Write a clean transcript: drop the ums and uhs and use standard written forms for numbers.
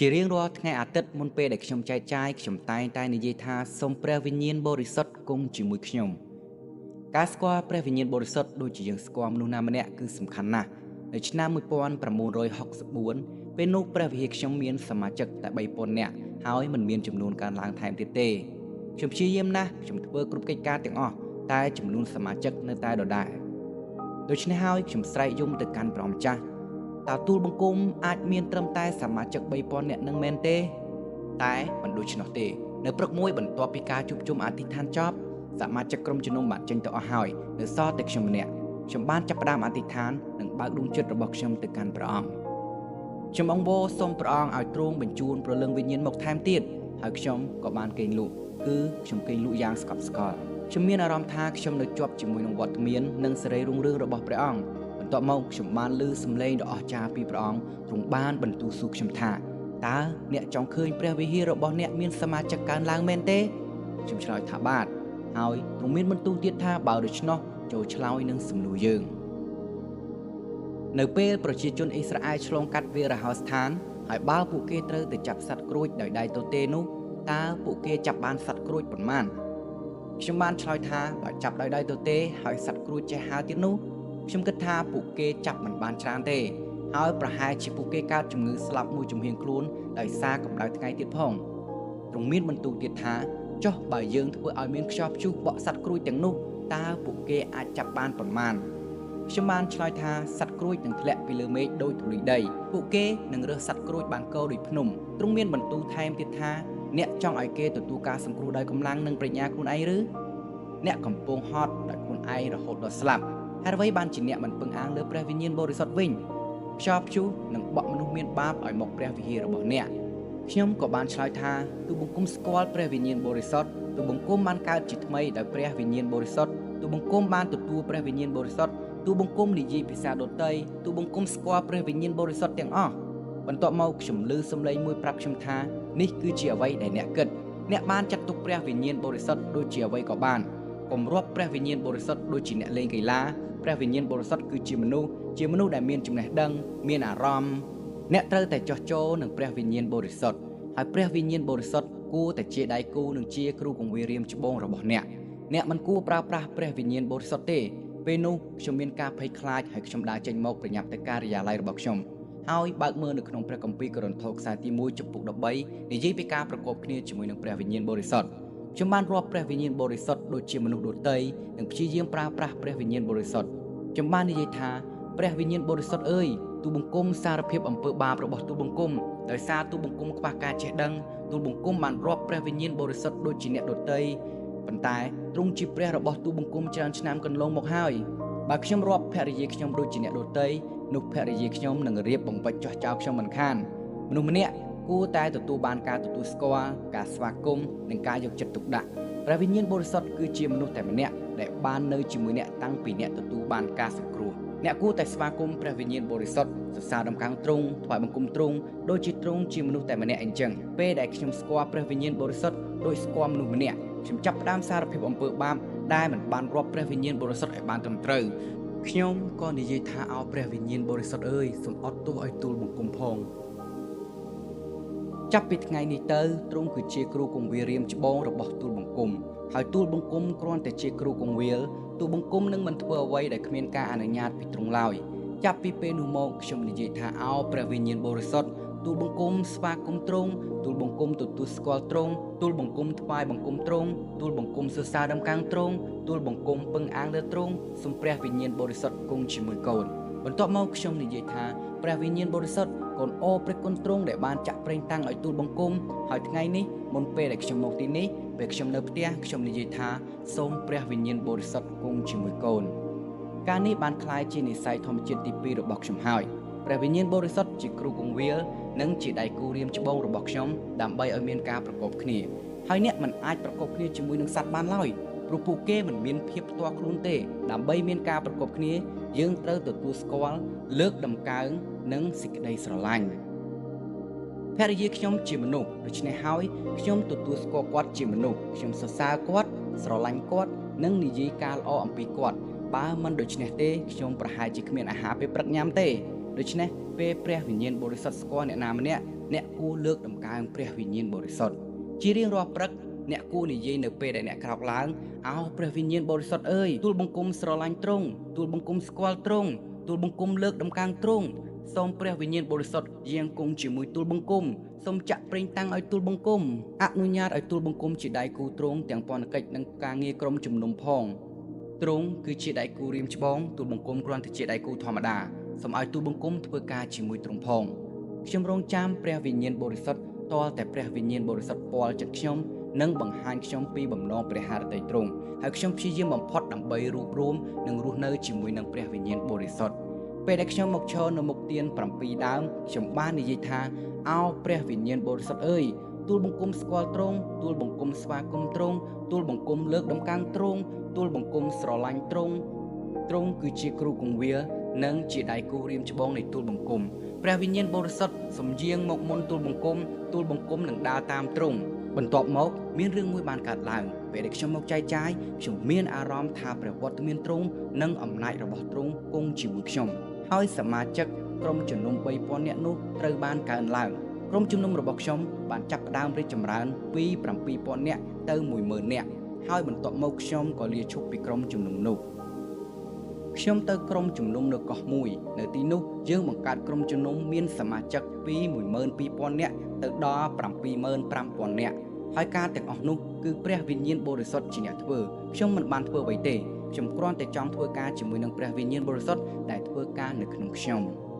ជារៀងរាល់ថ្ងៃអាទិត្យមុនពេលដែលខ្ញុំចែកចាយខ្ញុំតែងតែនិយាយថាសូមព្រះវិញ្ញាណបរិសុទ្ធគង់ជាមួយខ្ញុំការស្គាល់ព្រះវិញ្ញាណបរិសុទ្ធដូចជាយើងស្គាល់មនុស្សណាម្នាក់គឺសំខាន់ណាស់នៅឆ្នាំ1964ពេលនោះព្រះវិហារខ្ញុំមានសមាជិកតែ3000នាក់ហើយមិនមានចំនួនកើនឡើងថែមទៀតទេខ្ញុំព្យាយាមណាស់ខ្ញុំធ្វើគ្រប់កិច្ចការទាំងអស់តែចំនួនសមាជិកនៅតែដដែលដូច្នេះហើយខ្ញុំស្រែកយំទៅកាន់ព្រះម្ចាស់តើទូលបង្គំអាចមានត្រឹមតែសមាជិក3000នាក់នឹងមែនទេតែមិនដូច្នោះទេនៅព្រឹកមួយបន្ទាប់ពីការជួបជុំអធិដ្ឋានចប់សមាជិកក្រុមជំនុំបានចេញទៅអស់ហើយនៅសល់តែខ្ញុំម្នាក់ខ្ញុំបានចាប់ផ្ដើមអធិដ្ឋាននិងបើកដួងចិត្តរបស់ខ្ញុំទៅកាន់ព្រះអង្គខ្ញុំអង្វរសូមព្រះអង្គឲ្យទ្រង់បញ្ជូនព្រលឹងវិញ្ញាណមកថែមទៀតហើយខ្ញុំក៏បានគេងលក់គឺខ្ញុំគេងលក់យ៉ាងស្កប់ស្កល់ខ្ញុំមានអារម្មណ៍ថាខ្ញុំនៅជាប់ជាមួយនឹងវត្តមាននិងសេរីរុងរឿងរបស់ព្រះអង្គបន្ទាប់មកខ្ញុំបានឮសំឡេងដ៏អស្ចារ្យពីព្រះអង្គទ្រង់បានបន្ទូលសួរខ្ញុំថាតើអ្នកចង់ឃើញព្រះវិហាររបស់អ្នកមានសមាជិកកើនឡើងមែនទេខ្ញុំឆ្លើយថាបាទហើយទ្រង់មានបន្ទូលទៀតថាបើដូច្នោះចូលឆ្លើយនឹងសំណួរយើងនៅពេលប្រជាជនអ៊ីស្រាអែលឆ្លងកាត់វាលរហោស្ថានហើយបើពួកគេត្រូវទៅចាប់សត្វក្រួចដោយដៃទទេនោះតើពួកគេចាប់បានសត្វក្រួចប៉ុន្មានខ្ញុំបានឆ្លើយថាបើចាប់ដោយដៃទទេហើយសត្វក្រួចចេះហើរទៀតនោះខ្ញុំគិតថាពួកគេចាប់មិនបានច្រើនទេហើយប្រហែលជាពួកគេកើតជំងឺស្លាប់មួយចំហៀងខ្លួនដោយសារកម្ដៅថ្ងៃទៀតផងទ្រង់មានបន្ទូលទៀតថាចុះបើយើងធ្វើឲ្យមានខ្យល់ព្យុះបក់សត្វក្រួចទាំងនោះតើពួកគេអាចចាប់បានប៉ុន្មានខ្ញុំបានឆ្លើយថាសត្វក្រួចនឹងធ្លាក់ពីលើមេឃដូចធូលីដីពួកគេនឹងរើសសត្វក្រួចបានកដូចភ្នំទ្រង់មានបន្ទូលថែមទៀតថាអ្នកចង់ឲ្យគេទទួលការសង្គ្រោះដោយកម្លាំងនិងប្រាជ្ញាខ្លួនឯងឬអ្នកកំពុងហត់ដោយខ្លួនឯងរហូតដល់ស្លាប់ហេតុអ្វីបានជាអ្នកមិនពឹងអាងលើព្រះវិញ្ញាណបរិសុទ្ធវិញខ្យល់ព្យុះនឹងបក់មនុស្សមានបាបឲ្យមកព្រះវិហាររបស់អ្នកខ្ញុំក៏បានឆ្លើយថាទូបង្គំស្គាល់ព្រះវិញ្ញាណបរិសុទ្ធទូបង្គំបានកើតជាថ្មីដោយព្រះវិញ្ញាណបរិសុទ្ធទូបង្គំបានទទួលព្រះវិញ្ញាណបរិសុទ្ធទូបង្គំនិយាយភាសាដទៃទូបង្គំស្គាល់ព្រះវិញ្ញាណបរិសុទ្ធទាំងអស់បន្ទាប់មកខ្ញុំឮសំឡេងមួយប្រាប់ខ្ញុំថានេះគឺជាអ្វីដែលអ្នកគិតអ្នកបានចាត់ទុកព្រះវិញ្ញាណបរិសុទ្ធដូចជាអ្វីក៏បានកុំរាប់ព្រះវិញ្ញាណបរិសុទ្ធដូចជាអ្នកលេងកីឡាព្រះវិញ្ញាណបរិសុទ្ធគឺជាមនុស្សជាមនុស្សដែលមានចំណេះដឹងមានអារម្មណ៍អ្នកត្រូវតែចោះចូលនឹងព្រះវិញ្ញាណបរិសុទ្ធហើយព្រះវិញ្ញាណបរិសុទ្ធគួរតែជាដៃគូនិងជាគ្រូគង្វាលរៀមច្បងរបស់អ្នកអ្នកមិនគួរប្រើប្រាស់ព្រះវិញ្ញាណបរិសុទ្ធទេពេលនោះខ្ញុំមានការភ័យខ្លាចហើយខ្ញុំដើរចេញមកប្រញាប់ទៅការិយាល័យរបស់ខ្ញុំហើយបើកមើលនៅក្នុងព្រះគម្ពីរកូរិនថូសខ្សែទី1ចំពុក13និយាយពីការប្រកបគ្នាជាមួយនឹងព្រះវិញ្ញាណបរិសុទ្ធខ្ញុំបានរាប់ព្រះវិញ្ញាណបរិសុទ្ធដូចជាមនុស្សដទៃនិងព្យាយាមប្រើប្រាស់ព្រះវិញ្ញាណបរិសុទ្ធខ្ញុំបាននិយាយថាព្រះវិញ្ញាណបរិសុទ្ធអើយទូលបង្គំសារភាពអំពើបាបរបស់ទូលបង្គំដោយសារទូលបង្គំខ្វះការចេះដឹងទូលបង្គំបានរាប់ព្រះវិញ្ញាណបរិសុទ្ធដូចជាអ្នកដទៃប៉ុន្តែទ្រង់ជាព្រះរបស់ទូលបង្គំច្រើនឆ្នាំកន្លងមកហើយបើខ្ញុំរាប់ភរិយាខ្ញុំដូចជាអ្នកដទៃនោះភរិយាខ្ញុំនឹងរៀបបង្វិចចោះចោលខ្ញុំមិនខានមនុស្សម្នាក់គួរតែទទួលបានការទទួលស្គាល់ការស្វាគមន៍និងការយកចិត្តទុកដាក់ព្រះវិញ្ញាណបរិសុទ្ធគឺជាមនុស្សតែម្នាក់ដែលបាននៅជាមួយអ្នកតាំងពីអ្នកទទួលបានការសង្គ្រោះអ្នកគួរតែស្វាគមន៍ព្រះវិញ្ញាណបរិសុទ្ធសរសើរដំណើរទ្រង់ថ្វាយបង្គំទ្រង់ដូចជាទ្រង់ជាមនុស្សតែម្នាក់អញ្ចឹងពេលដែលខ្ញុំស្គាល់ព្រះវិញ្ញាណបរិសុទ្ធដូចស្គាល់មនុស្សម្នាក់ខ្ញុំចាប់ផ្ដើមសារភាពអំពើបាបដែលមិនបានរាប់ព្រះវិញ្ញាណបរិសុទ្ធឲ្យបានត្រឹមត្រូវខ្ញុំក៏និយាយថាអោព្រះវិញ្ញាណបរិសុទ្ធអើយសូមអត់ទោសឲ្យទូលបង្គំផងចាប់ពីថ្ងៃនេះទៅទ្រង់គឺជាគ្រូគង្វាលរៀមច្បងរបស់ទូលបង្គំហើយទូលបង្គំគ្រាន់តែជាគ្រូគង្វាលទូលបង្គំនឹងមិនធ្វើអ្វីដែលគ្មានការអនុញ្ញាតពីទ្រង់ឡើយចាប់ពីពេលនោះមកខ្ញុំនិយាយថាអោព្រះវិញ្ញាណបរិសុទ្ធទូលបង្គំស្វាគមន៍ទ្រង់ទូលបង្គំទទួលស្គាល់ទ្រង់ទូលបង្គំថ្វាយបង្គំទ្រង់ទូលបង្គំសរសើរដំណើរទ្រង់ទូលបង្គំពឹងអាងលើទ្រង់សូមព្រះវិញ្ញាណបរិសុទ្ធគង់ជាមួយកូនបន្ទាប់មកខ្ញុំនិយាយថាព្រះវិញ្ញាណបរិសុទ្ធកូនអរព្រះគុណទ្រង់ដែលបានចាក់ប្រេងតាំងឲ្យទូលបង្គំហើយថ្ងៃនេះមុនពេលដែលខ្ញុំមកទីនេះពេលខ្ញុំនៅផ្ទះខ្ញុំនិយាយថាសូមព្រះវិញ្ញាណបរិសុទ្ធគង់ជាមួយកូនការនេះបានក្លាយជានិស័យធម្មជាតិទី2របស់ខ្ញុំហើយព្រះវិញ្ញាណបរិសុទ្ធជាគ្រូគង្វាលនិងជាដៃគូរៀមច្បងរបស់ខ្ញុំដើម្បីឲ្យមានការប្រកបគ្នាហើយអ្នកមិនអាចប្រកបគ្នាជាមួយនឹងសត្វបានឡើយព្រោះពួកគេមិនមានភាពផ្ទាល់ខ្លួនទេដើម្បីមានការប្រកបគ្នាយើងត្រូវទទួលស្គាល់លើកតម្កើងនិងសេចក្តីស្រឡាញ់ភរិយាខ្ញុំជាមនុស្សដូច្នេះហើយខ្ញុំទទួលស្គាល់គាត់ជាមនុស្សខ្ញុំសរសើរគាត់ស្រឡាញ់គាត់និងនិយាយការល្អអំពីគាត់បើមិនដូច្នេះទេខ្ញុំប្រហែលជាគ្មានអាហារពេលព្រឹកញ៉ាំទេដូច្នេះ ពេលព្រះវិញ្ញាណបរិសុទ្ធស្គាល់អ្នកណាម្នាក់ អ្នកគួរលើកតម្កើងព្រះវិញ្ញាណបរិសុទ្ធ។ ជារៀងរាល់ព្រឹក អ្នកគួរនិយាយនៅពេលដែលអ្នកក្រោកឡើង អោព្រះវិញ្ញាណបរិសុទ្ធអើយ ទូលបង្គំស្រឡាញ់ទ្រង់ ទូលបង្គំស្គាល់ទ្រង់ ទូលបង្គំលើកតម្កើងទ្រង់ សូមព្រះវិញ្ញាណបរិសុទ្ធយាងគង់ជាមួយទូលបង្គំ សូមចាក់ប្រេងតាំងឲ្យទូលបង្គំ អនុញ្ញាតឲ្យទូលបង្គំជាដៃគូទ្រង់ទាំងពន្ធកិច្ចនិងការងារក្រុមជំនុំផង។ ទ្រង់គឺជាដៃគូរៀមច្បង ទូលបង្គំគ្រាន់តែជាដៃគូធម្មតា សូមឲ្យទូលបង្គំធ្វើការជាមួយទ្រង់ផង។ ខ្ញុំរងចាំព្រះវិញ្ញាណបរិសុទ្ធ ទាល់តែព្រះវិញ្ញាណបរិសុទ្ធពាល់ចិត្តខ្ញុំ និងបង្ហាញខ្ញុំពីបំណងព្រះハរតីទ្រង់ ហើយខ្ញុំព្យាយាមបំផុតដើម្បីរួបរួមនិងរស់នៅជាមួយនឹងព្រះវិញ្ញាណបរិសុទ្ធ។ ពេលដែលខ្ញុំមកឈរនៅមុខទៀន7ដើម ខ្ញុំបាននិយាយថា អោព្រះវិញ្ញាណបរិសុទ្ធអើយ ទូលបង្គំស្គាល់ទ្រង់ ទូលបង្គំស្វាគមន៍ទ្រង់ ទូលបង្គំលើកតម្កើងទ្រង់ ទូលបង្គំស្រឡាញ់ទ្រង់ ទ្រង់គឺជាគ្រូគង្វាលនិងជាដៃគូរៀមច្បងនៃទូលបង្គំ។ ព្រះវិញ្ញាណបរិសុទ្ធសំយាងមកមុនទូលបង្គំ ទូលបង្គំនឹងដើរតាមទ្រង់។ បន្ទាប់មកមានរឿងមួយបានកើតឡើង។ ពេលដែលខ្ញុំមកចែកចាយ ខ្ញុំមានអារម្មណ៍ថាព្រះវត្តមានទ្រង់និងអំណាចរបស់ទ្រង់គង់ជាមួយខ្ញុំ ហើយសមាជិកក្រុមជំនុំ3000នាក់នោះត្រូវបានកើនឡើង។ ក្រុមជំនុំរបស់ខ្ញុំបានចាប់ផ្ដើមរីកចម្រើនពី7000នាក់ទៅ10000នាក់ ហើយបន្ទាប់មកខ្ញុំក៏លាឈប់ពីក្រុមជំនុំនោះ។ ខ្ញុំទៅក្រុមជំនុំនៅកោះមួយ នៅទីនោះយើងបង្កើតក្រុមជំនុំមានសមាជិកពី12000នាក់ទៅដល់75000នាក់ ហើយការទាំងអស់នោះគឺព្រះវិញ្ញាណបរិសុទ្ធជាអ្នកធ្វើ។ ខ្ញុំមិនបានធ្វើអ្វីទេ ខ្ញុំគ្រាន់តែចង់ធ្វើការជាមួយនឹងព្រះវិញ្ញាណបរិសុទ្ធដែលធ្វើការនៅក្នុងខ្ញុំ។